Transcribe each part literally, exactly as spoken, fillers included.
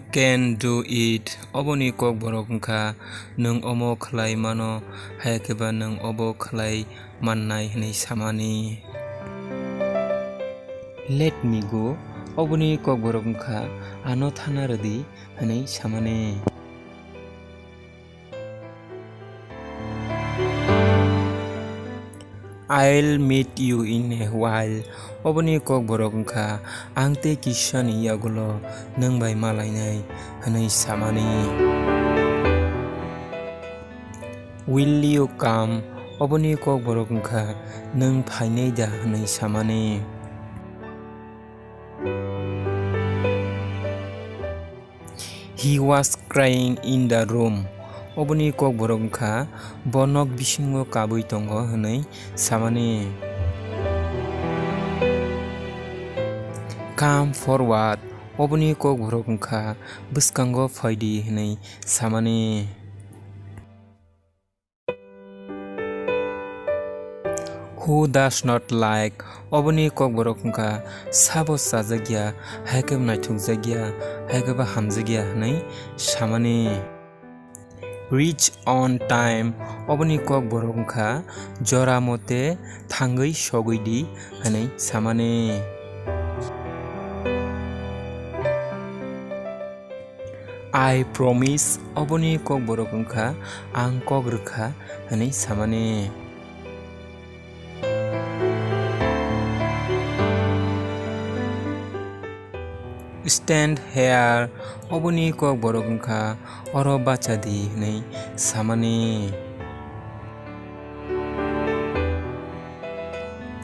Can do it. Oboni kokborok wngkha, nwng omo khlai mano, hai khe ba nwng obo khlai mannai hwnwi samani. Let me go. Oboni kokborok wngkha, ano thana rwdi hwnwi samani. I'll meet you in a while. Oboni kokborok wngkha, ang tei kisani yagulo nwng bai malainai hwnwi samani. Will you come? Oboni kokborok wngkha, nwng phainai da hwnwi samani. He was crying in the room. Oboni kokborok wngkha, bo nok bisingo kabui tongo hwnwi samani. Come forward. Oboni kokborok wngkha, bwskango phaidi hwnwi samani. Who does not like? Oboni kokborok wngkha, sabo chajakya, hai khe naithokjakya, hai khe ba hamjakya hwnwi samani. Reach on time. Oboni kokborok wngkha, jora mote thangwi sogwi di hwnwi samani. I promise, oboni kokborok wngkha, ang kok rwkha hwnwi samani. Stand here, oboni kokborok wngkha, oro bacha di hwnwi samani.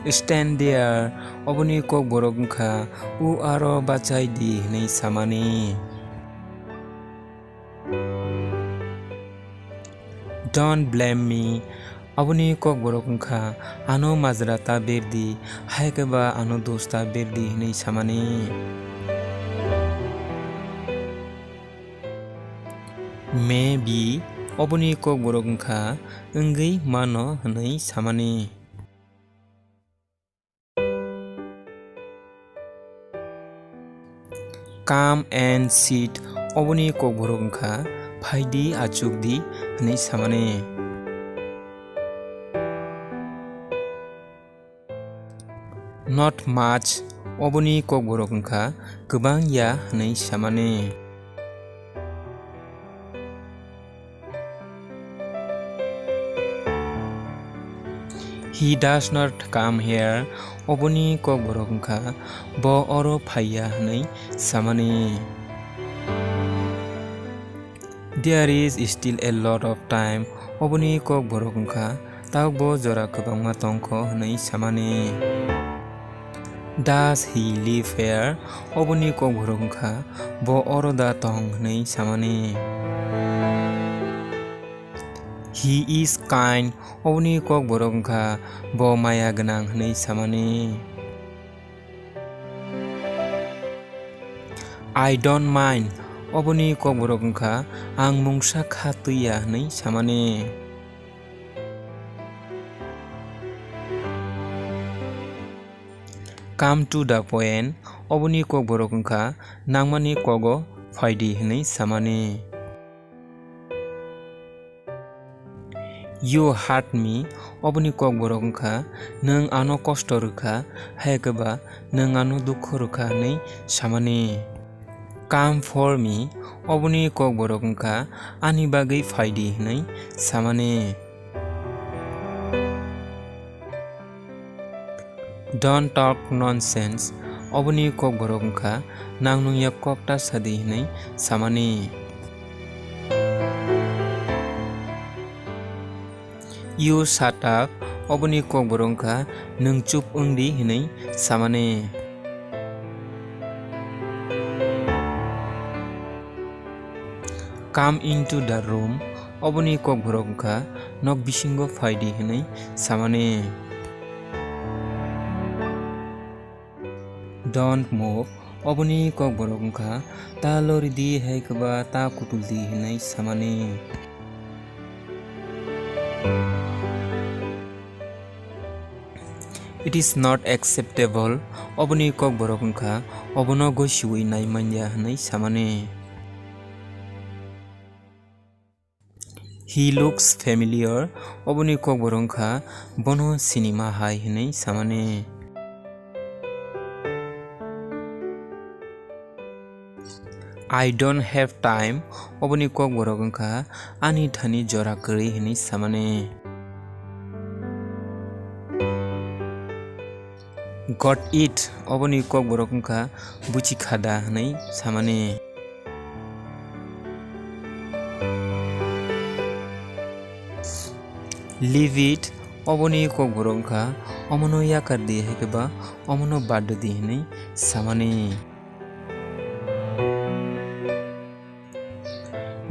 Stand there, oboni kokborok wngkha, u aro bachai di hwnwi samani. Don't blame me, aboni kokborok wngkha, ano majra ta berdi, hai khe ba ano dos ta berdi hwnwi samani. Maybe, oboni kokborok wngkha, wngwi mano hwnwi samani. Come and sit, oboni kokborok wngkha, phaidi, achukdi hwnwi samani. Not much, oboni kokborok wngkha, kwbang ya hwnwi samani. He does not come here, oboni kokborok wngkha, bo oro phaiya hwnwi samani. There is still a lot of time, oboni kokborok wngkha, tabukbo jora kwbangma tongkho hwnwi samani. Does he live here? Oboni kokborok wngkha, bo oro da tong hwnwi samani. He is kind, oboni kokborok wngkha, bo maya gwnang hwnwi samani. I don't mind, oboni kokborok wngkha, ang mungsa kha twiya hwnwi samani. Come to the point, oboni kokborok wngkha, nangmani kogo phaidi hwnwi samani. You hurt me, oboni kokborok wngkha, nwng ano kosto rwkha, hai khe ba nwng ano dukhu rwkha hwnwi samani. Come for me, oboni kokborok wngkha, ani bagwi phaidi hwnwi samani. Don't talk nonsense, oboni kokborok wngkha, nang nungya kok ta sadi hwnwi samani. You shut up, oboni kokborok wngkha, nwng chup wngdi hwnwi samani. Come into the room, oboni kokborok wngkha, nok bisingo phaidi hwnwi samani. Don't move, oboni kokborok wngkha, ta loridi hai khe ba ta kutuldi hwnwi samani. It is not acceptable, oboni kokborok wngkha, obono gosiwi nai manya hwnwi samani. He looks familiar, oboni kokborok wngkha bono sinima hai hwnwi samani. I don't have time, oboni kokborok wngkha ani thani jora kwrwi hwnwi samani. Got it, oboni kokborok wngkha buchi khada hwnwi samani. Leave it, oboni kokborok wngkha omono yakar di hai khe ba omono bad di hwnwi samani.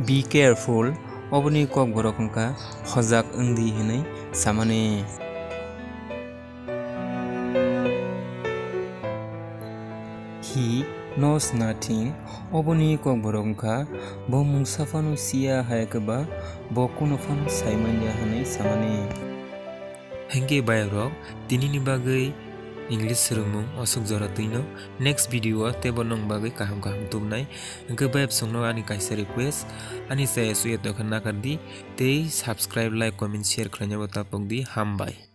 Be careful, oboni kokborok wngkha hojak wng di hwnwi samani. He knows nothing, oboni kokborok wngkha bo mungsa phano siya hai khe ba bo kunu phano sai manya hwnwi samani. Hinkhe bayarok, tinini bagwi English swrwngmung osuk jora twino. Next video o teibo nwng bagwi kaham kaham tubunai. Hinkhe bayapsongno ani kaisa request, ani chaya suya tongkha nakardi, tei subscribe, like, comment, share khlainabo tapokdi. Hambai.